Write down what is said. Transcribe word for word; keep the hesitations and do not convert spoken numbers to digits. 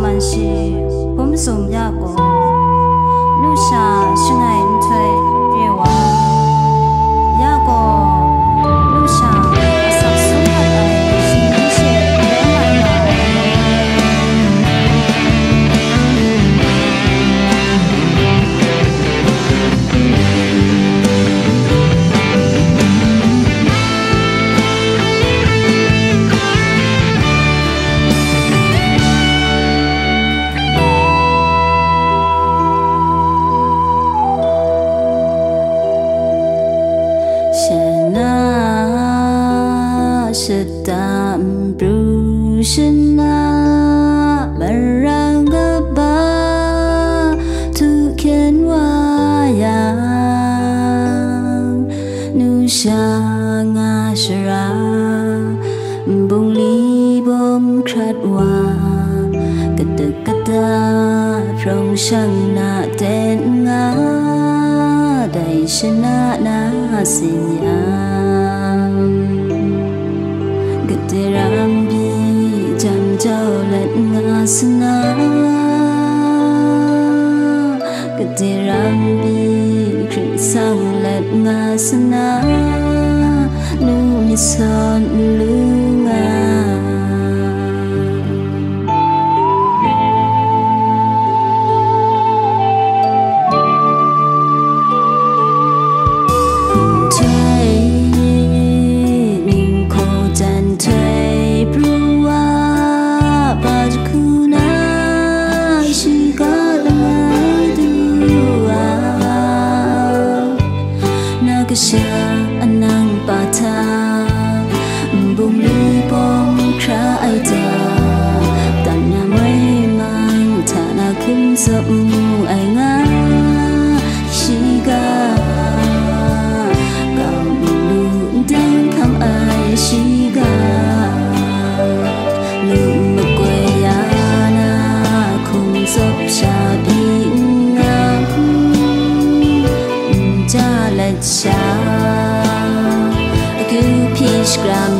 man shi hpum sum ya gaw, lusha shangai nhtoi re wa, ya gaw, lusha asak sum mat ai shingni she rai mat nga ai. Shana shata npru shana marang kaba htu hkyen wa yang, nu sha nga shara bungli bawm hkrat wa, katuk kata hprawng shang na ten nga, dai shana na sin yang, gade ram bi jam jau let nga sana, gade ram bi hkrit sang let nga sana, nu myit sawn n lu nga. Nhtoi ning hkaw jan nhtoi pru wa, pa jahku na shiga langai du wa, na kasha anang pa hta, nbung li bawm hkra ai ta, dan na moi mang hta na hkum tsawp mu ai nga, shiga, kau lu ndang hkam ai shiga, lu makoi ya na hkum tsawp sha pyi n nga, n ja let sha, akyu hpyi shakram